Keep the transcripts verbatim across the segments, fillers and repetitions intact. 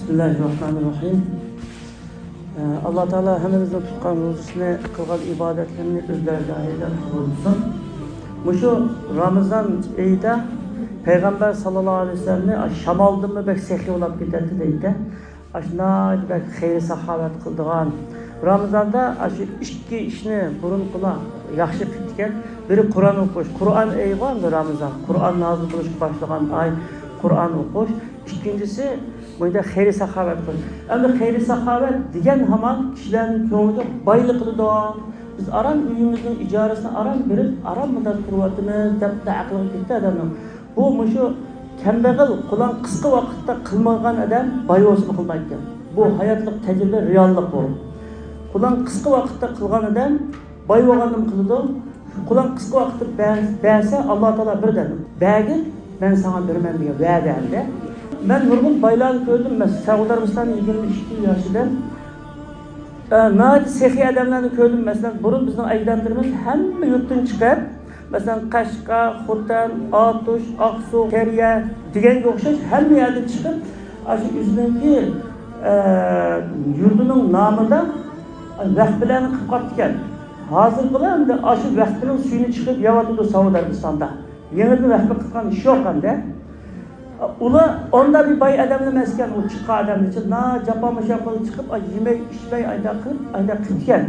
بىسمىللاھىررەھمانىررەھىم. ئاللا تائالا ھەممىمىزنىڭ تۇتقان روزىسىنى، قىلغان ئىبادەتلىرىنى ئۆز دەرگاھىدا قوبۇل قىلسۇن. مۇشۇ رامىزان ئېيىدا پەيغەمبەر ساللاللاھۇ ئەلەيھى ۋەسەللەمنى شامالدىنمۇ بەك سېخىي بولاپ كېتەتتى دەيدۇ. ئاشۇنداق بەك خەير ساخاۋەت قىلىدىغان. رامىزاندا ئاشۇ ئىككى ئىشنى بۇرۇنقىلار ياخشى قىپتىكەن. بىرى قۇرئان ئوقۇش. قۇرئان ئېيىغۇ ئەمدى رامىزان. قۇرئان نازىل بولۇشقا باشلىغان ئاي، قۇرئان ئوقۇش. ئىككىنچىسى، بۇندا خەير ساخاۋەت قىلىش. ئەمدى خەير ساخاۋەت دېگەن ھامان كىشىلەرنىڭ كۆڭلىگە بايلىق قىلىدۇ. بىز ئاران ئۆيىمىزنىڭ ئىجارىسىنى ئاران بېرىپ، ئاران مۇنداق تۇرۇۋاتىمىز دەپ ئەقلىگە كېلىدۇ ئادەمنىڭ. بۇ مۇشۇ كەمبەغەل، قولان قىسقا ۋاقىتتا قىلمىغان ئادەم باي بولسىمۇ قىلمايدىكەن. بۇ ھاياتلىق تەجرىبە، رېئاللىق بۇ. قولان قىسقا ۋاقىتتا قىلغان ئادەم باي بولغاندىمۇ قىلىدۇ. قولان قىسقا ۋاقىتتا بەر-، بەرسە، ئاللا تائالا بىر دەپ بەرگىن، مەن ساڭا بېرىمەن دېگەن ۋەدە ئەمدى. مەن نۇرغۇن بايلارنى كۆردۈم. مەسىلەن، سەئۇدى ئەرەبىستاندا يىگىرمە ئىككى يىل ياشىدىم. ئە، ناھايىتى سېخىي ئادەملەرنى كۆردۈم. مەسىلەن، بۇرۇن بىزنىڭ ئەجدادلىرىمىز ھەممە يۇرتتىن چىقىپ، مەسىلەن، قەشقەر، خوتەن، ئاتۇش، ئاقسۇ، كېرىيە دېگەنگە ئوخشاش ھەممە يەردىن چىقىپ، ئاشۇ ئۆزىنىڭكى، ئە، يۇرتىنىڭ نامىدا ۋەخپىلەرنى قىلىپ قاپتىكەن. ھازىر بۇلار ئەمدى ئاشۇ ۋەخپىنىڭ سۈيىنى چىقىرىپ يەۋاتىدۇ سەئۇدى ئەرەبىستاندا. يېڭىدىن ۋەخپە قىلغان ئىش يوق ئەمدى. ئۇلار ئۇنداق بىر باي ئادەملەر ئەمەسكەن، ئۇ چىققان ئادەملەرچە نا جاپا مۇشەققەتتە چىقىپ، ئاي، يېمەي، ئىچمەي، ئايدا قىلىپ، ئايدا قىلىپكەن.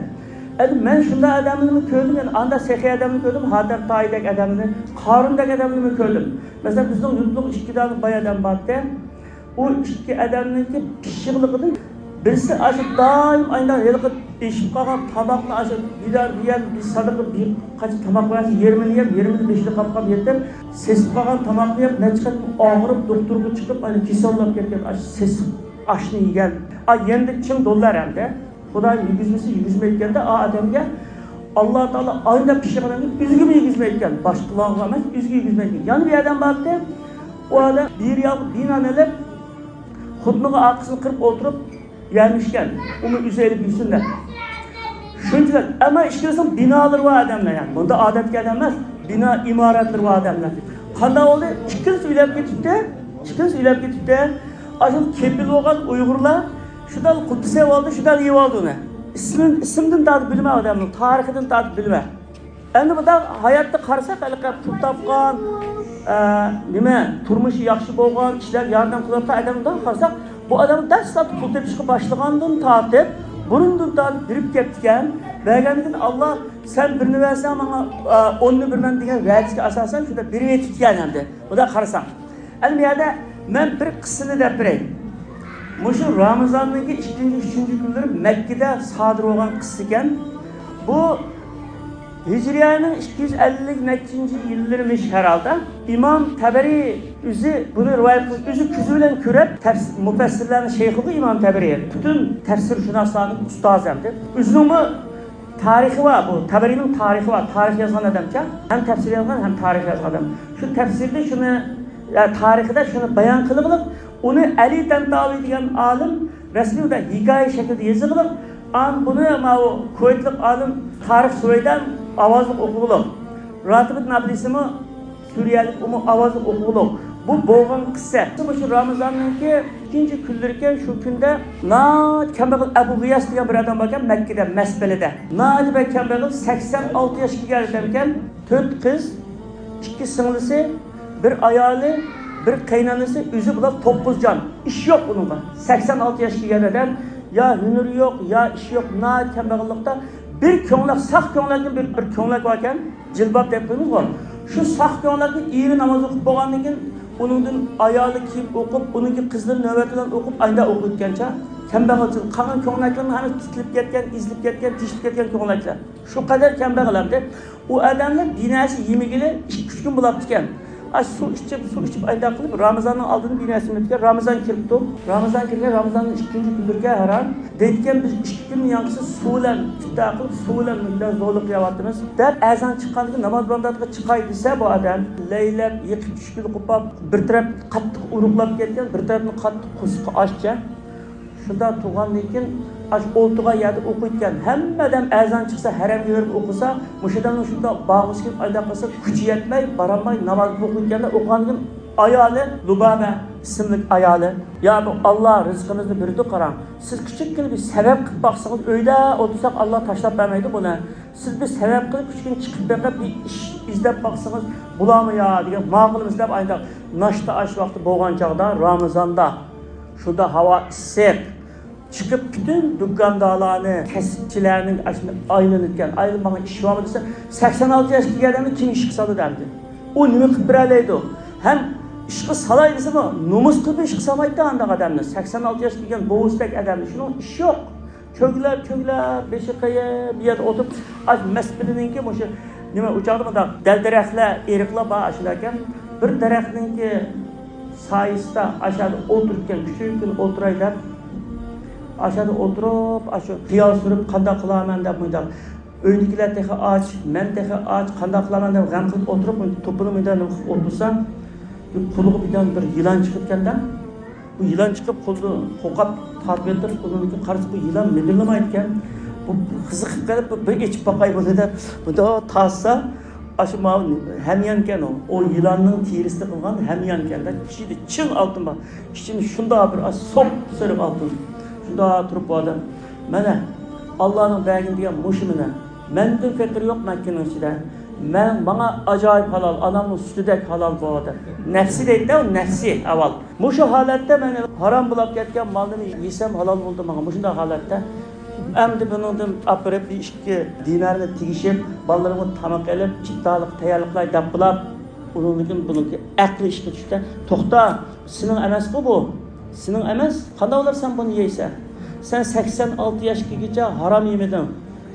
ئەمدى مەن شۇنداق ئادەملەرنى كۆردۈم، يەنە ئانداق سېخىي ئادەمنى كۆردۈم، ھاتەم تايىدەك ئادەمنى، قارۇندەك ئادەمنى كۆردۈم. مەسىلەن، بىزنىڭ يۇرتلۇق ئىككى دانە باي ئادەم بارتى. ئۇ ئىككى ئادەمنىڭكى پىششىقلىقىدىن بىرسى ئاشۇ دائىم ئاينا ھېلىقى ئېشىپ قالغان تاماقنى، ئاشۇ بىدار دېگەن بىر سادىقا بىر قاچا تاماق بەرسە، يېرىمىنى يەپ، يېرىمىنى بېشىدا قاپقان يەپ، سېسىپ قالغان تاماقنى يەپ، نەچچە قېتىم ئاغرىپ، دوختۇرغا چىقىپ، ئاينا كېسەللەپ كەتكەن ئاشۇ سېسىق ئاشنى يېگەن. ئا، يەنە چىڭ دوللار ئەمدى. خۇداي يېگۈزمىسە يېگۈزمەيدىكەن-دە، ئا ئادەمگە ئاللا تائالا ئايدا پىششىق ئادەمگە ئۆزىگىمۇ يېگۈزمەيدىكەن. باشقىلارغا ئەمەس، ئۆزىگە يېگۈزمەيدىكەن. يەنە بىر ئادەم بارتى. ئۇ ئادەم بىر رىيالغا بىر نان ئېلىپ، خوتۇنىغا ئارقىسىنى قىرىپ ئولتۇرۇپ يەرمىشكەن. ئۇمۇ ئۆزى ئېلىپ يېسۇن دەپ. شۇنچىلىك. ئەمما ئىچكىرىسىنىڭ بىنالىرى بار ئادەملەر، يەنى بۇندا ئادەتتىكى ئادەم ئەمەس، بىنا ئىمارەتلىرى بار ئادەملەر. قانداق بولدى؟ ئىككىلىسى ئۆيلەپ كېتىپتۇ. ئىككىلىسى ئۆيلەپ كېتىپتۇ. ئاشۇ كېپىل بولغان ئۇيغۇرلار شۇنداق قۇددىسى ئالدى، شۇنداق يېۋالدى ئۇنى. ئىسمىدىن، ئىسمىدىن تارتىپ بىلمە ئادەمنىڭ، تارىخىدىن تارتىپ بىلمە. ئەمدى بۇنداق ھاياتتا قارىساق، ھېلىقى پۇل تاپقان، ئە، نېمە، تۇرمۇشى ياخشى بولغان، كىشىلەرگە ياردەم قىلىۋاتقان ئادەمدىن قارىساق، بۇ ئادەم دەسلەپتە پۇل تېپىشقا باشلىغاندىن تارتىپ، بۇرۇندىن تارتىپ بېرىپ كەپتىكەن. بەرگەندىن كېيىن، ئاللا، سەن بىرنى بەرسەڭ، ماڭا، ئە، ئوننى بېرىمەن دېگەن ۋەدىسىگە ئاساسەن، شۇنداق بېرىۋېتىپتىكەن ئەمدى. بۇنداق قارىساڭ. ئەمدى بۇ يەردە مەن بىر قىسسىنى دەپ بېرەي. مۇشۇ رامىزاننىڭكى ئىككىنچى، ئۈچىنچى كۈنلىرى مەككىدە سادىر بولغان قىسسا ئىكەن. بۇ ھىجرىيەنىڭ ئىككى يۈز ئەللىك نەچچىنچى يىللىرىمىش ھەرھالدا. ئىمام تەبەرى ئۆزى بۇنى رىۋايەت قىلىپ، ئۆزى كۆزى بىلەن كۆرۈپ، تەپس-، مۇپەسسىرلەرنىڭ شەيخىغۇ ئىمام تەبەرى. پۈتۈن تەپسىرشۇناسلارنىڭ ئۇستازى ئەمدى. ئۆزىنىڭمۇ تارىخى بار، بۇ تەبەرىنىڭ تارىخى بار، تارىخ يازغان ئادەمكەن، ھەم تەپسىر يازغان، ھەم تارىخ يازغان ئادەم. شۇ تەپسىردە شۇنى، يا، تارىخىدا شۇنى بايان قىلغىلىق، ئۇنى ئەلى تەنتاۋى دېگەن ئالىم رەسمىي بۇندا ھېكايە شەكلىدە يېزىغلىق، ئان بۇنى ماۋۇ كۇۋەيتلىق ئالىم تارىخ سۇۋەيدان ئاۋازلىق ئوقۇغلۇق. راتىبىت نابلىسىمۇ سۈرىيەلىك ئۇمۇ ئاۋازلىق ئوقۇغلۇق. بۇ بولغان قىسسە. مۇشۇ رامىزاننىڭكى ئىككىنچى كۈنلىرىكەن، شۇ كۈندە ناھايىتى كەمبەغەل ئەبۇ غىياس دېگەن بىر ئادەم باركەن، مەككىدە، مەسپىلىدە. ناھايىتى بەك كەمبەغەل، سەكسەن ئالتە ياشقا كەلگەن ئادەمكەن، تۆت قىز، ئىككى سىڭلىسى، بىر ئايالى، بىر قېيىنئانىسى، ئۆزى بولۇپ توققۇز جان. ئىش يوق ئۇنىڭغا. سەكسەن ئالتە ياشقا كەلگەن ئادەم، يا ھۈنىرى يوق، يا ئىشى يوق، ناھايىتى كەمبەغەللىقتا. بىر كۆڭلەك، ساق كۆڭلەكتىن بىر، بىر كۆڭلەك باركەن. جىلباب دەپ قويىمىزغۇ. شۇ ساق كۆڭلەكنى ئېرى ناماز ئوقۇپ بولغاندىن كېيىن، ئۇنىڭدىن ئايالى كىيىم ئوقۇپ، ئۇنىڭكى قىزلىرى نۆۋەتى بىلەن ئوقۇپ، ئايدا ئوقۇيدىكەنچە. كەمبەغەلچىلىك، قالغان كۆڭلەكلەرنى ھەممىسى تىتىلىپ كەتكەن، ئېزىلىپ كەتكەن، تېشىلىپ كەتكەن كۆڭلەكلەر. شۇ قەدەر كەمبەغەل ئەمدى. ئۇ ئادەمنىڭ بىناسى يېمىگىلى ئىككى، ئۈچ كۈن بولاپتىكەن. ئاش، سۇ ئىچىپ، سۇ ئىچىپ ئايدا قىلىپ، رامىزاننىڭ ئالدىدا بىناسى يېمەپتىكەن. رامىزان كىرىپتۇ. رامىزان كىرگەن، رامىزاننىڭ ئىككىنچى كۈنلىرىكەن ھەرھال. دەيدىكەن، بىز ئىككى كۈننى ياڭقىسى سۇ بىلەن ئىپتار قىلىپ، سۇ بىلەن مۇنداق زورلۇق يەۋاتىمىز دەپ، ئەزان چىققاندىن كېيىن ناماز بامداتقا چىقاي دېسە، بۇ ئادەم لەيلەپ، يېقىپ چۈشكىلى قوپاپ، بىر تەرەپ قاتتىق ئورۇقلاپ كەتكەن، بىر تەرەپنى قاتتىق قورسىقى ئاچچە. شۇنداق تۇرغاندىن كېيىن، ئاشۇ ئولتۇرغان يەردە ئوقۇيدىكەن. ھەممە ئادەم ئەزان چىقسا، ھەرەمگە بېرىپ ئوقۇسا، مۇشۇ ئادەمنىڭ شۇنداق باغرىسى كېلىپ، ئايدا قىلسا، كۈچى يەتمەي، بارالماي، ناماز ئوقۇيدىكەن. ئوقۇغاندىن كېيىن، ئايالى لۇبابە ئىسىملىك ئايالى، يا بۇ ئاللا رىزقىمىزنى بېرىدۇ، قاراڭ. سىز كىچىككىنە بىر سەۋەب قىلىپ باقسىڭىز، ئۆيدە ئولتۇرساق ئاللا تاشلاپ بەرمەيدۇ بۇنى. سىز بىر سەۋەب قىلىپ كىچىككىنە چىقىپ بېقىپ بىر ئىش ئىزدەپ باقسىڭىز بولامۇ يا دېگەن، ماقۇلمۇ دەپ ئاينداق ناشتا ئاش ۋاقتى بولغان چاغدا رامىزاندا شۇندا ھاۋا ئىسسىق. چىقىپ پۈتۈن دۇكاندارلارنى، كەسىپچىلەرنى ئاشۇنداق ئايلىنىدىكەن. ئايلىنىپ ماڭا ئىش بارمۇ دېسە، سەكسەن ئالتە ياشقا كەلگەن ئادەمنى كىم ئىشقا سالىدۇ ئەمدى؟ ئۇ نېمە قىلىپ بېرەلەيدۇ؟ ھەم ئىشقا سالاي دېسىمۇ، نومۇس قىلىپ ئىشقا سالمايدۇ ئانداق ئادەمنى. سەكسەن ئالتە ياشقا كەلگەن بوۋىسىدەك ئادەمنى. شۇنىڭ ئىشى يوق. چۆگلەپ، چۆگلەپ، بېشى قېيىپ، بۇ يەردە ئولتۇرۇپ، ئاشۇ مەسىلىنىڭكى مۇشۇ نېمە، ئۇ چاغدا مۇنداق دەل-دەرەخلەر، ئېرىقلار بار ئاشۇنداكەن. بىر دەرەخنىڭكى سايىسىدا ئاشۇ يەردە ئولتۇرۇپكەن، كۈچۈككىنە ئولتۇراي دەپ، ئاشۇ يەردە ئولتۇرۇپ، ئاشۇ خىيال سۈرۈپ، قانداق قىلارمەن دەپ مۇنداق. ئۆيدىكىلەر تېخى ئاچ، مەن تېخى ئاچ، قانداق قىلارمەن دەپ غەم قىلىپ ئولتۇرۇپ، توپىنى مۇنداق نېمە قىلىپ ئولتۇرسام، قولىغا بىردەم بىر يىلان چىقىپكەن-دە. بۇ يىلان چىقىپ، قولىدىن قوقاپ تارتىۋېتىپ، ئۇنىڭدىن كېيىن قارىسا، بۇ يىلان مىدىرلىمايدىكەن. بۇ قىزىقىپ قېلىپ، بۇ بىر ئېچىپ باقاي بۇنى دەپ، بۇنداق تارتسا، ئاشۇ ماۋۇ ھەميانكەن ئۇ. ئۇ يىلاننىڭ تېرىسىدە قىلغان ھەميانكەن-دە. ئىچىدە چىن ئالتۇن بار. ئىچىنى شۇنداق بىر ئاز سوپسېرىق ئالتۇن. شۇنداق تۇرۇپ بۇ ئادەم، مانا، ئاللانىڭ بەرگىنى دېگەن مۇشۇ مانا. مەندىن پېقىر يوق مەككىنىڭ ئىچىدە. مەن، ماڭا ئاجايىپ ھالال، ئانامنىڭ سۈتىدەك ھالال بۇ دەپ. نەپسى دەيدۇ، نەپسى ئاۋۋال. مۇشۇ ھالەتتە مەن ھارام بولاپ كەتكەن مالنى يېسەم ھالال بولدى ماڭا. مۇشۇنداق ھالەتتە. ئەمدى بۇنىڭدىن ئاپىرىپ بىر ئىككى دىنارنى تېگىشىپ، بالىلىرىمغا تاماق ئېلىپ، ئىپتارلىققا تەييارلىقلاي دەپ بولاپ، ئۇنىڭدىن كېيىن بۇنىڭكى ئەقلى ئىشقا چۈشتى. توختا، سېنىڭ ئەمەسقۇ بۇ؟ سېنىڭ ئەمەس؟ قانداق بولۇپ سەن بۇنى يەيسەن؟ سەن سەكسەن ئالتە ياشقىچە ھارام يېمىدىڭ.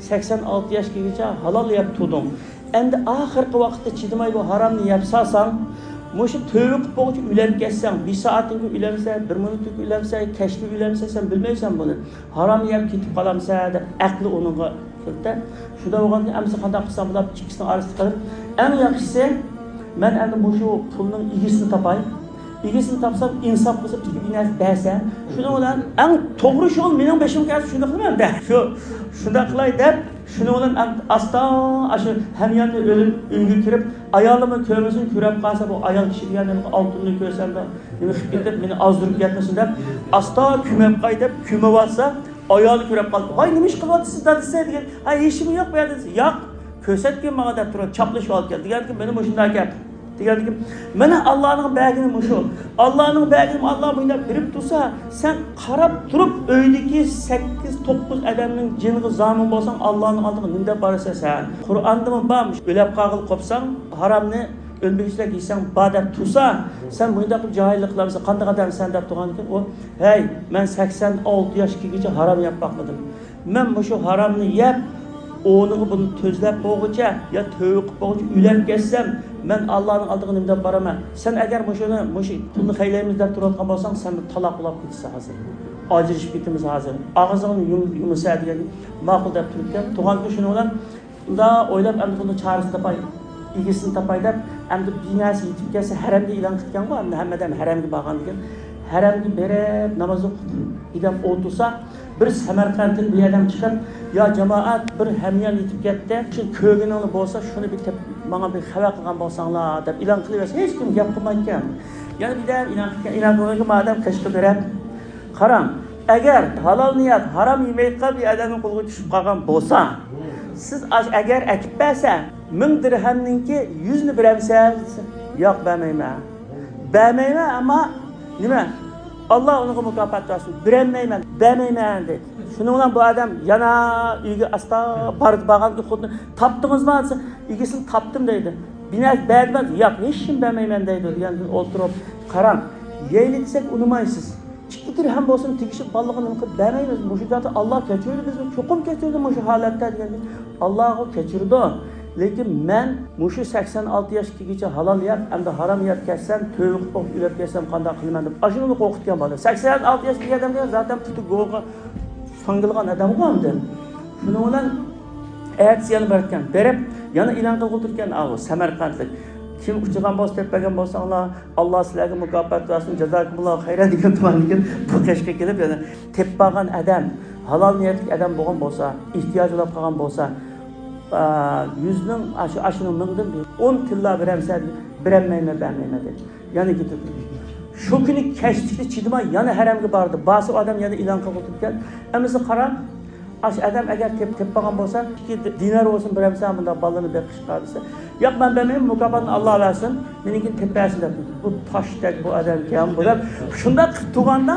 سەكسەن ئالتە ياشقىچە ھالال يەپ تۇردۇڭ. ئەمدى ئاخىرقى ۋاقىتتا چىدىماي بۇ ھارامنى يەپ سالساڭ، مۇشۇ تۆۋە قىلىپ بولغۇچە ئۆلۈپ كەتسەڭ، بىر سائەتتىن كېيىن ئۆلەمسەن، بىر مىنۇتتىن كېيىن ئۆلەمسەن، كەچتە ئۆلەمسەن، سەن بىلمەيسەن بۇنى. ھارامنى يەپ كېتىپ قالامسەن دەپ ئەقلى ئۇنىڭغا كېلىدۇ. شۇنداق بولغاندىكىن ئەمىسە قانداق قىلسام بولار، ئىككىسىنىڭ ئارىسىدا قېلىپ، ئەڭ ياخشىسى، مەن ئەمدى مۇشۇ پۇلنىڭ ئىگىسىنى تاپاي. ئىگىسىنى تاپسام، ئىنساپ قىلسا، بىزگە بىر نەرسە بەرسە، شۇنىڭ بىلەن ئەڭ توغرا يول مېنىڭ بېشىمغا كەلسە، شۇنداق قىلىمەن دە. شۇ، شۇنداق قىلاي دەپ، شۇنىڭ بىلەن ئەم-، ئاستا ئاشۇ ھەمياننى ئۆيگە كىرىپ، ئايالىممۇ كۆرمىسۇن، كۆرۈپ قالسا، بۇ ئايال كىشى دېگەن نېمە، ئالتۇننى كۆرسەم، نېمە قىلىپ كېتىپ، مېنى ئازدۇرۇپ كەتمىسۇن دەپ، ئاستا كۆمۈپ قاي دەپ، كۆمۈۋاتسا، ئايالى كۆرۈپ قالدى. ۋاي، نېمە ئىش قىلىۋاتىسىز دادىسى دېگەن. ھە، ھېچنېمە يوق بۇ يەردە دېسە، ياق، كۆرسەتكىن ماڭا دەپ تۇرۇپ، چاپلىشىۋالىدىكەن. دېگەندىكىن، مېنى مۇشۇنداق گەپ. دېگەندىكىن، مانا ئاللانىڭ بەرگىنى مۇشۇ. ئاللانىڭ بەرگىنى ئاللا مۇنداق بېرىپ تۇرسا، سەن قاراپ تۇرۇپ ئۆيدىكى سەككىز، توققۇز ئادەمنىڭ جېنىغا زامىن بولساڭ، ئاللانىڭ ئالدىغا نېمە دەپ بارىسەن سەن؟ قۇرئاندىمۇ بار، ئۆلۈپ قالغىلى قوپساڭ، ھارامنى ئۆلمىگۈچىلەر يېسەڭ بار دەپ تۇرسا، سەن مۇنداق قىلىپ جاھىللىق قىلامسەن، قانداق ئادەمسەن دەپ تۇرغاندىكىن، ئۇ، ھەي، مەن سەكسەن ئالتە ياشقىچە ھارام يەپ باقمىدىم. مەن مۇشۇ ھارامنى يەپ، ئورنىغا بۇنى تۈزلەپ بولغۇچە يا تۆۋە قىلىپ بولغۇچە ئۆلۈپ كەتسەم، مەن ئاللانىڭ ئالدىغا نېمە دەپ بارىمەن؟ سەن ئەگەر مۇشۇنى، مۇشۇ پۇلنى خەجلەيمىز دەپ تۇرۇۋاتقان بولساڭ، سەن بىر تالاق بولاپ كېتىسەن ھازىر. ئاجرىشىپ كېتىمىز ھازىر. ئاغزىڭنى يۇم-، يۇمىسە دېگەن ماقۇل دەپ تۇرۇپكەن. تۇرغاندىكىن شۇنىڭ بىلەن ئۇندا ئويلاپ، ئەمدى بۇنى چارىسىنى تاپاي، ئىگىسىنى تاپاي دەپ، ئەمدى بىر نەرسە يېتىپ كەلسە، ھەرەمگە ئېلان قىلىدىكەنغۇ، ئەمدى ھەممە ئادەم ھەرەمگە بارغاندىكىن، ھەرەمگە بېرىپ، ناماز ئوقۇپ، بىردەم ئولتۇرسا، بىر سەمەرقەنتتىن بىر ئادەم چىقىپ، يا جامائەت، بىر ھەميان يېتىپ كەتتى، شۇ كۆرگىنىڭلار بولسا، شۇنى بىر تېپىپ، ماڭا بىر خەۋەر قىلغان بولساڭلار دەپ ئېلان قىلىۋەرسە، ھېچكىم گەپ قىلمايدىكەن. يەنە بىردەم ئېلان قىلغان، ئېلان قىلغاندىكىن مادەم قېچىقىپ بېرىپ، قاراڭ، ئەگەر ھالال نىيەت، ھارام يېمەيدىغان بىر ئادەمنىڭ قولىغا چۈشۈپ قالغان بولسا، سىز ئاش-، ئەگەر ئەكىپ بەرسە، مىڭ دىرھەمنىڭكى يۈزنى بېرەمسىز؟ ياق، بەرمەيمەن. بەرمەيمەن، ئەمما نېمە؟ ئاللا ئۇنىڭغا مۇكاپات بەرسۇن. بېرەلمەيمەن، بەرمەيمەن دەيدۇ. شۇنىڭ بىلەن بۇ ئادەم يەنە ئۆيگە ئاستا بارىدۇ، بارغاندا خوتۇنى، تاپتىڭىزمۇ دېسە، ئىگىسىنى تاپتىم دەيدۇ. بىنەك بەردىمۇ؟ ياق، ھېچكىم بەرمەيمەن دەيدۇ دېگەندىن ئولتۇرۇپ، قاراڭ، يەيلى دېسەك ئۇنىمايسىز. ئىككى دىرھەم بولسىمۇ تېگىشىپ بالىغا نېمە قىلىپ بەرمەيمىز. مۇشۇ زاتى ئاللا كەچۈرىدۇ بىزنى، چوقۇم كەچۈرىدۇ مۇشۇ ھالەتتە دېگەندىن، ئاللاغۇ كەچۈرىدۇ. لېكىن مەن مۇشۇ سەكسەن ئالتە ياشقىچە ھالال يەپ، ئەمدى ھارام يەپ كەتسەم، تۆۋە قىلىپ ئۆلۈپ كەتسەم قانداق قىلىمەن دەپ، ئاشۇنى قورقۇتقان بالا. سەكسەن ئالتە ياشقا كەلگەن ئادەم زاتەن پۇتى گوغا ساڭگىلىغان ئادەمغۇ ئاندىن. شۇنىڭ بىلەن ئەتىسى يەنە باركەن. بېرىپ، يەنە ئېلان قىلغىلى تۇركەن، ئاۋۇ سەمەرقەنتلىك. كىم ئۇچرىغان بولسا، تېپىپ بەرگەن بولساڭلار، ئاللا سىلەرگە مۇكاپات بەرسۇن، جازاكۇمۇللاھۇ خەيرەن دېگەن تۇرغاندىكىن، بۇ قېشىغا كېلىپ، يەنە تېپىپ بارغان ئادەم، ھالال نىيەتلىك ئادەم بولغان بولسا، ئېھتىياجى بولۇپ قالغان بولسا، ئا، يۈزنىڭ، ئاشۇ، ئاشۇنىڭ مىڭدىن بىر ئون تىللا بېرەمسەن؟ بېرەلمەيمەن، بەرمەيمەن دېدى. يەنە كېتىپ، شۇ كۈنى كەچلىكتە چىدىماي يەنە ھەرەمگە باردى. بارسا ئۇ ئادەم يەنە ئېلان قىلىۋېتىپتىكەن. ئەمىسە قارا، ئاشۇ ئادەم ئەگەر تېپ-، تېپىپ قالغان بولسا، ئىككى دىنار بولسۇن بېرەمسەن بۇنداق بالىنى بېقىشقا دېسە، ياق، مەن بەرمەيمەن، مۇكاپاتنى ئاللا بەرسۇن، مېنىڭكىنى تېپىپ بەرسۇن دەپ. بۇ تاشتەك بۇ ئادەمكەن بۇ دەپ. شۇنداق قىلىپ تۇرغاندا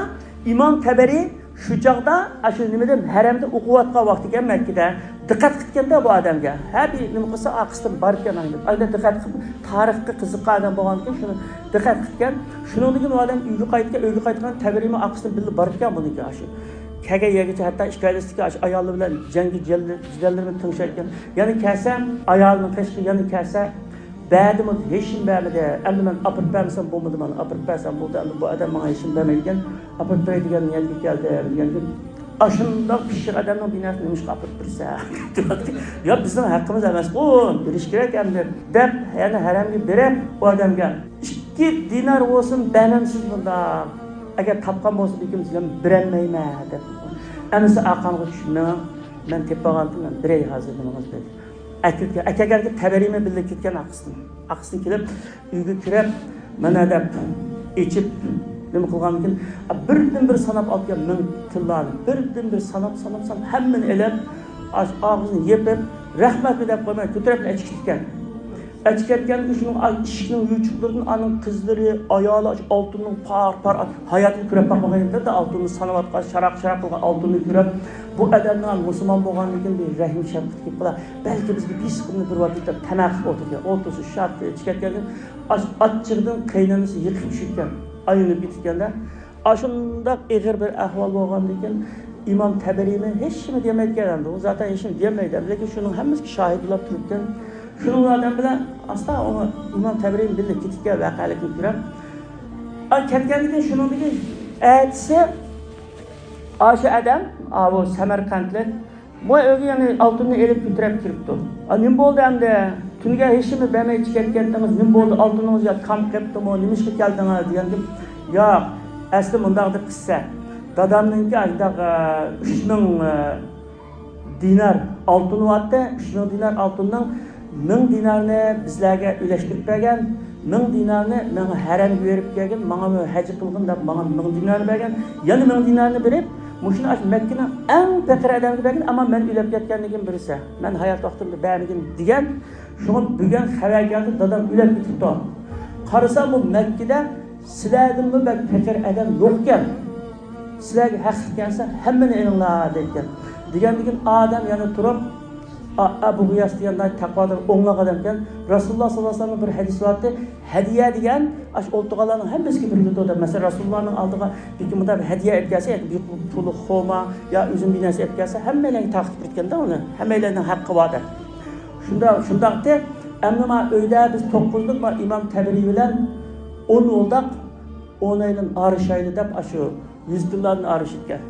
ئىمام تەبەرى شۇ چاغدا ئاشۇ نېمىدە، ھەرەمدە ئوقۇۋاتقان ۋاقتىكەن مەككىدە. دىققەت قىپتىكەندە بۇ ئادەمگە. ھە، بىر نېمە قىلسا ئارقىسىدىن بارىدىكەن ئايدا. ئايدا دىققەت قىپ، تارىخقا قىزىققان ئادەم بولغاندىكىن شۇنى دىققەت قىپتىكەن. شۇنىڭدىن كېيىن ئۇ ئادەم ئۆيگە قايتىدىكەن، ئۆيگە قايتقان تەبىرىمۇ ئارقىسىدىن بىللە بارىدىكەن بۇنىڭكى ئاشۇ. كەلگەن يەرگىچە ھەتتا ئىككىلىسىدىكى ئاشۇ ئايالى بىلەن جەڭگە جىدەللىرىنى تىڭشايدىكەن. يەنە كەلسە، ئايالىنىڭ قېشىغا يەنە كەلسە، بەردىمۇ ھېچكىم بەرمىدى. ئەمدى مەن ئاپىرىپ بەرمىسەم بولمىدى، مانا ئاپىرىپ بەرسەم بولدى. ئەمدى بۇ ئادەم ماڭا ھېچكىم بەرمەيدىكەن. ئاپىرىپ بېرەي دېگەن نىيەتكە كەلدىم دېگەندىن، ئاشۇنداق پىششىق ئادەمنىڭ بىناسىنى نېمىشقا ئاپىرىپ بېرىسەن؟ يا بىزنىڭ ھەققىمىز ئەمەسقۇ، بېرىش كېرەك ئەمدى دەپ، يەنە ھەرەمگە بېرىپ، ئۇ ئادەمگە ئىككى دىنار بولسۇن بەرمەمسىز بۇنداق. ئەگەر تاپقان بولسا بېكىم سىزگە بېرەلمەيمەن دەپ. ئەمىسە ئارقامغا چۈشۈپ مېڭىڭ، مەن تېپىپ ئالغانتىم، مەن بېرەي ھازىر بۇنىڭىز دېدى. ئەكەلگەن، ئەكەلگەنكى تەبەرىمى بىللە كەتكەن ئارقىسىدىن. ئارقىسىدىن كېلىپ، ئۆيگە كىرىپ، مانا دەپ ئېچىپ، نېمە قىلغاندىن كېيىن، بىردىن بىر ساناپ ئالىدىكەن مىڭ تىللانى. بىردىن بىر ساناپ، ساناپ، ساناپ، ھەممىنى ئېلىپ، ئاغ-، ئاغزىنى يېپىپ، رەھمەتمۇ دەپ قويماي، كۆتۈرۈپ ئەچىپ كەتكەن. ئەچىپ كەتكەن شۇنىڭ ئىشىكنىڭ يوچۇقلىرىدىن ئانىڭ قىزلىرى، ئايالى ئاشۇ ئالتۇننىڭ پار-پار، ھاياتىدا كۆرۈپ باقمىغان ئىدى، ئالتۇننى ساناۋاتقان، شاراق-شاراق قىلغان ئالتۇننى كۆرۈپ، بۇ ئادەمنىڭ مۇسۇلمان بولغاندىن كېيىن بىر رەھىم شەپقىتى كېلىپ قالار. بەلكى بىزگە بىر سىقىمنى بېرىۋاتىدۇ دەپ تاماق قىلىپ ئولتۇرغان. ئولتۇرسا شات ئىچىپ كەتكەندىن ئاچ-، ئاچچىقىدىن قېينانىسى يىقىپ چۈشۈپكەن. ئايلىنىپ كېتىپكەندە، ئاشۇنداق ئېغىر بىر ئەھۋال بولغاندىن كېيىن ئىمام تەبەرىمۇ ھېچنېمە دېيەلمەيدىكەن ئەمدى. ئۇ زاتەن ھېچنېمە دېيەلمەيدۇ. لېكىن شۇنىڭ ھەممىسىگە شاھىت بولاپ تۇرۇپكەن. شۇنىڭ ئادەم بىلەن ئاستا ئۇ ئىمام تەبەرىمۇ بىللە كېتىپكەن ۋەقەلىكنى كۆرۈپ. ئا، كەتكەندىن كېيىن شۇنىڭدىكى ئەتىسى ئاشۇ ئادەم، ئاۋۇ سەمەرقەنتلىك، بۇ ئۆيگە يەنە ئالتۇننى ئېلىپ كۆتۈرۈپ كىرىپتۇ. ئا، نېمە بولدى ئەمدى؟ تۈنگە ھېچنېمە بەرمەي چىقىپ كەتتىڭىز. نېمە بولدى؟ ئالتۇنىڭىز يا كام قېپتىمۇ؟ نېمە ئىشقا كەلدىڭىز؟ دېگەندىكىن، ياق، ئەسلى مۇنداق دەپ قىسسە. دادامنىڭكى ئاشۇنداق، ئە، ئۈچ مىڭ، ئە، دىنار ئالتۇن بارتتى. ئۈچ مىڭ دىنار ئالتۇننىڭ مىڭ دىنارنى بىزلەرگە ئۈلەشتۈرۈپ بەرگەن، مىڭ دىنارنى ماڭا ھەرەمگە بېرىپ كەلگىن، ماڭا ھەج قىلغىن دەپ ماڭا مىڭ دىنارنى بەرگەن. يەنە مىڭ دىنارنى بېرىپ، مۇشۇنى ئاشۇ مەككىنىڭ ئەڭ پېقىر ئادەمگە بەرگىن، ئەمما مەن ئۆلۈپ كەتكەندىن كېيىن بېرىسەن. مەن ھايات ۋاقتىمدا بەرمىگىن دېگەن. شۇڭا بۈگۈن خەۋەر كەلدى، دادام ئۆلۈپ كېتىپتۇ. قارىسام، بۇ مەككىدە سىلەردىنمۇ بەك پېقىر ئادەم يوقكەن. سىلەرگە ھەقلىق كەلسە، ھەممىنى ئېلىڭلار دەيدىكەن. دېگەندىكىن ئادەم يەنە تۇرۇپ، ئا-، ئەبۇ غىياس دېگەن ناھايىتى تەقۋادار، ئوڭلۇق ئادەمكەن. رەسۇلۇللا ساللاللاھۇ ئەلەيھى ۋەسەللەمنىڭ بىر ھەدىسى بارتتى. ھەدىيە دېگەن، ئاشۇ ئولتۇرغانلارنىڭ ھەممىسىگە بېرىلىدۇ دەپ. مەسىلەن، رەسۇلۇللانىڭ ئالدىغا بىر كىم مۇنداق بىر ھەدىيە ئېلىپ كەلسە، ياكى بىر پۇلى خورما يا ئۈزۈم بىر نەرسە ئېلىپ كەلسە، ھەممەيلەنگە تارقىتىپ بېرىدىكەن-دە ئۇنى. ھەممەيلەننىڭ ھەققى بار دەپ. شۇنداق، شۇنداقتى. ئەمدى ما ئۆيدە بىز توققۇزدۇق، ما ئىمام تەبىرىي بىلەن ئون بولدۇق. ئونايلىن ئارىشايلى دەپ ئاشۇ يۈز تىللادىن ئارىشىپكەن.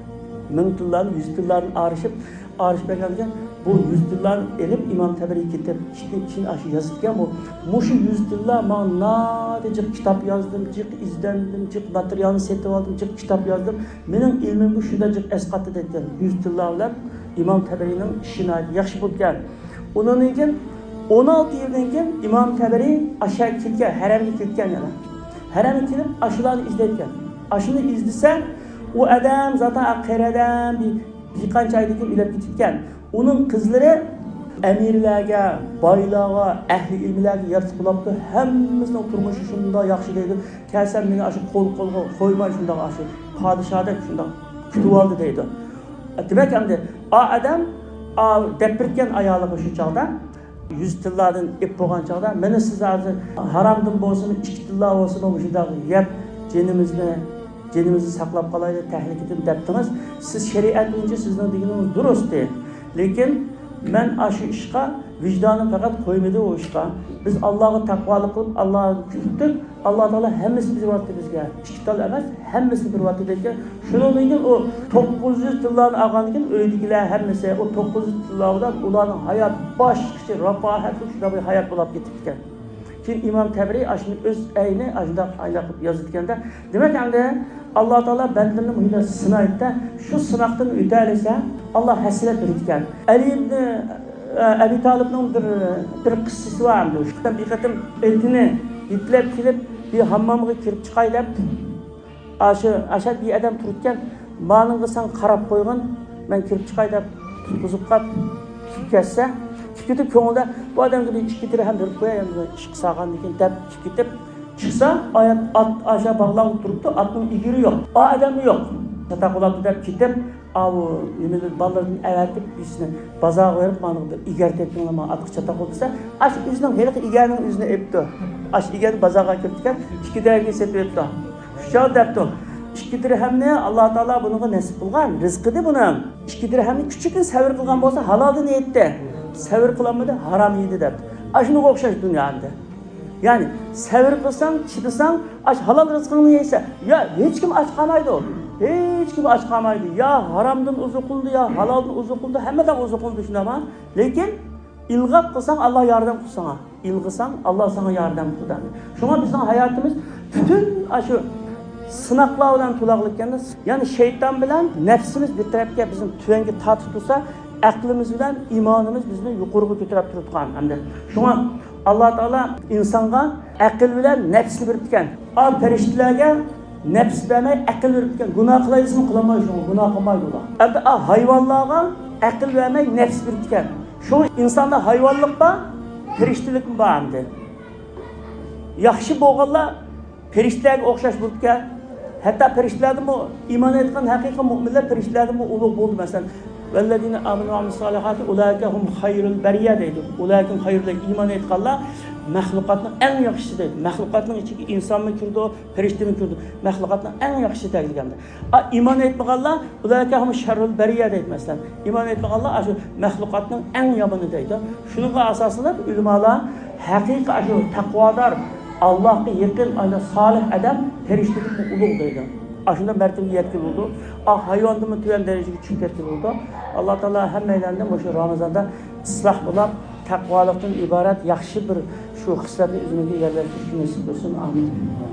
مىڭ تىللادىن، يۈز تىللادىن ئارىشىپ، ئارىشىپ بەرگەندىكىن، بۇ يۈز تىللانى ئېلىپ ئىمام تەبىرىي كېتىپ، كېيىن، كېيىن ئاشۇ يازىدىكەن بۇ. مۇشۇ يۈز تىللا ماڭا نادى جىق كىتاب يازدىم، جىق ئىزدەندىم، جىق ماتېرىيالنى سېتىۋالدىم، جىق كىتاب يازدىم. مېنىڭ ئىلمىممۇ شۇنداق جىق ئەسقاتتى دەيدىكەن. يۈز تىللا بىلەن ئىمام تەبىرىينىڭ ئىشى ناھايىتى ياخشى بولىدىكەن. ئۇنىڭدىن كېيىن ئون ئالتە يىلدىن كېيىن ئىمام تەبىرىي ئاشۇ يەرگە كەلگەن، ھەرەمگە كەلگەن يەنە. ھەرەمگە كېلىپ ئاشۇلارنى ئىزدەيدىكەن. ئاشۇنى ئىزدىسە، ئۇ ئادەم زاتەن قېرى ئادەم، بىر، بىر قانچە ئايدىن كېيىن ئۆلۈپ كېتىدىكەن. ئۇنىڭ قىزلىرى ئەمىرلەرگە، بايلارغا، ئەھلى ئىلىملەرگە يارىتىپ بولاپتۇ. ھەممىسىنىڭ تۇرمۇشى شۇنداق ياخشى دەيدۇ. كەلسەم مېنى ئاشۇ قول قولغا قويماي شۇنداق ئاشۇ پادىشاھدەك شۇنداق كۈتۈۋالدى دەيدۇ. دېمەك، ئەمدى ئا ئادەم، ئا، دەپ بېرىدىكەن ئايالىغا شۇ چاغدا، يۈز تىللادىن ئېپ بولغان چاغدا، مېنى سىز ھازىر ھارامدىن بولسىمۇ، ئىككى تىللا بولسىمۇ، مۇشۇنداق يەپ، جېنىمىزنى، جېنىمىزنى ساقلاپ قالايلى تەھلىكىدىن دەپتىڭىز. سىز شەرىئەت بويىچە سىزنىڭ دېگىنىڭىز دۇرۇستى. لېكىن مەن ئاشۇ ئىشقا ۋىجدانىم پەقەت قويمىدى ئۇ ئىشقا. بىز ئاللاغا تەقۋالىق قىلىپ، ئاللاغا كۈتتۇق. ئاللا تائالا ھەممىسىنى بېرىۋاتتى بىزگە. ئىككى تال ئەمەس، ھەممىسىنى بېرىۋاتتى دەيدىكەن. شۇنىڭدىن كېيىن ئۇ توققۇز يۈز تىللانى ئالغاندىن كېيىن ئۆيدىكىلەر ھەممىسى ئۇ توققۇز يۈز تىللا بىلەن ئۇلارنىڭ ھاياتى باشقىچە راپاھەتلىك شۇنداق بىر ھايات بولاپ كېتىپتىكەن. كېيىن ئىمام تەبرىي ئاشۇنى ئۆز ئەينى ئاشۇنداق ئايلاپ يازىدىكەندە، دېمەك، ئەمدى ئاللا تائالا بەندىلىرىنى مۇشۇنداق سىنايدىدە، شۇ سىناقتىن ئۆتەلىسە، ئاللا ھەسسىلەپ بېرىدىكەن. ئەلى ئىبنى، ئە، ئەبى تالىپنىڭ بىر، بىر قىسسىسى بار ئەمدى. شۇ بىر قېتىم ئېتىنى يېتىلەپ كېلىپ، بىر ھاممامغا كىرىپ چىقاي دەپ، ئاشۇ، ئاشۇ بىر ئادەم تۇرۇپتىكەن، مانىڭغا سەن قاراپ قويغىن، مەن كىرىپ چىقاي دەپ تۇتقۇزۇپ قاپ كېتىپ كەتسە، كېتىپ كېتىپ كۆڭلىدە، بۇ ئادەمگە بىر ئىككى دىرھەم بېرىپ قوياي، ئەمدى ئىشقا سالغاندىن كېيىن دەپ كېتىپ كېتىپ چىقسا، ئايات ئات ئاشۇ باغلاپ تۇرۇپتۇ، ئاتنىڭ ئېگىرى يوق، ئا ئادەممۇ يوق. چاتاق بولاپتۇ دەپ كېتىپ، ئاۋۇ نېمىدىن بالىلىرىدىن ئەۋەتىپ، بىرسىنى بازارغا بېرىپ، مانا بىر ئىگەر تېپىڭلار، مانا ئاتقا چاتاق بول دېسە، ئاشۇ ئۆزىنىڭ ھېلىقى ئىگەرنىڭ ئۆزىنى ئېپتۇ. ئاشۇ ئىگەر بازارغا كىرىپتىكەن، ئىككى دىرھەمگە سېتىۋېتىپتۇ. شۇ چاغدا دەپتۇ، ئىككى دىرھەمنى ئاللا تائالا بۇنىڭغا نەسىپ قىلغان، رىزقىدى بۇنىڭ. ئىككى دىرھەمنى كىچىككىنە سەۋر قىلغان بولسا، ھالالدىن يەيتتى. سەۋر قىلالمىدى، ھارام يېدى دەپتۇ. ئاشۇنىڭغا ئوخشاش دۇنيا ئەمدى. يەنى سەۋر قىلساڭ، چىدىساڭ، ئاش، ھالال رىزقىڭنى يەيسەن. يا، ھېچكىم ئاچ قالمايدۇ. ھېچكىم ئاچ قالمايدۇ. يا ھارامدىن ئوزۇقلىنىدۇ، يا ھالالدىن ئوزۇقلىنىدۇ. ھەممىدىن ئوزۇقلىنىدۇ، شۇنداقمۇ؟ لېكىن ئىلغاپ قىلساڭ، ئاللا ياردەم قىلساڭا. ئىلغىساڭ، ئاللا ساڭا ياردەم قىلىدۇ. شۇڭا بىزنىڭ ھاياتىمىز پۈتۈن ئاشۇ سىناقلار بىلەن تولغانلىقكەن. يەنى شەيتان بىلەن نەپسىمىز بىر تەرەپكە بىزنى تۆۋەنگە تارتىپ تۇرسا، ئەقلىمىز بىلەن ئىمانىمىز بىزنى يۇقىرىغا كۆتۈرۈپ تۇرىدىغان ئەمدى. شۇڭا ئاللا تائالا ئىنسانغا ئەقىل بىلەن نەپسنى بېرىپتىكەن. ئا، پەرىشتىلەرگە نەپس بەرمەي، ئەقىل بېرىپتىكەن. گۇناھ قىلاي دېسىمۇ قىلالماي، شۇڭا گۇناھ قىلمايدۇ ئۇلار. ئەمدى ئا، ھايۋانلارغا ئەقىل بەرمەي، نەپس بېرىپتىكەن. شۇ ئىنساندا ھايۋانلىق بار، پەرىشتىلىكمۇ بار ئەمدى. ياخشى بولغانلار پەرىشتىلەرگە ئوخشاش بولىدىكەن. ھەتتا پەرىشتىلەردىنمۇ، ئىمان ئېيتقان ھەقىقىي مۆمىنلەر پەرىشتىلەردىنمۇ ئۇلۇغ بولدى. مەسىلەن، ۋەللەزىنە ئامەنۇ ۋە ئامىلۇس سالىھاتى ئۇلائىكە ھۇم خەيرۇل بەرىيە دەيدۇ. ئۇلائىكە ھۇم خەيرۇل، ئىمان ئېيتقانلار مەخلۇقاتنىڭ ئەڭ ياخشىسى دەيدۇ. مەخلۇقاتنىڭ ئىچىگە ئىنسانمۇ كىرىدۇ، پەرىشتىمۇ كىرىدۇ. مەخلۇقاتنىڭ ئەڭ ياخشىسى دەيدىكەن. ئا، ئىمان ئېيتمىغانلار، ئۇلائىكە ھۇم شەررۇل بەرىيە دەيدۇ، مەسىلەن. ئىمان ئېيتمىغانلار ئاشۇ مەخلۇقاتنىڭ ئەڭ يامىنى دەيدۇ. شۇنىڭغا ئاساسلىنىپ ئۆلىمالار ھەقىقىي ئاشۇ تەقۋادار، ئاللاھقا يېقىن، ئانا سالىھ ئادەم پەرىشتىدىنمۇ ئۇلۇغ دەيدۇ. ئاشۇنداق مەرتىۋىگە يەتكىلى بولىدۇ. ئا، ھايۋاندىنمۇ تۆۋەن دەرىجىگە چۈشۈپ كەتكىلى بولىدۇ. ئاللا تائالا ھەممەيلەننى مۇشۇ رامىزاندا ئىسلاھ بولاپ، تەقۋالىقتىن ئىبارەت ياخشى بىر شۇ خىسلەتنى ئۆزىمىزگە يەرلەشتۈرۈشنى نېسىپ قىلسۇن. ئامىن.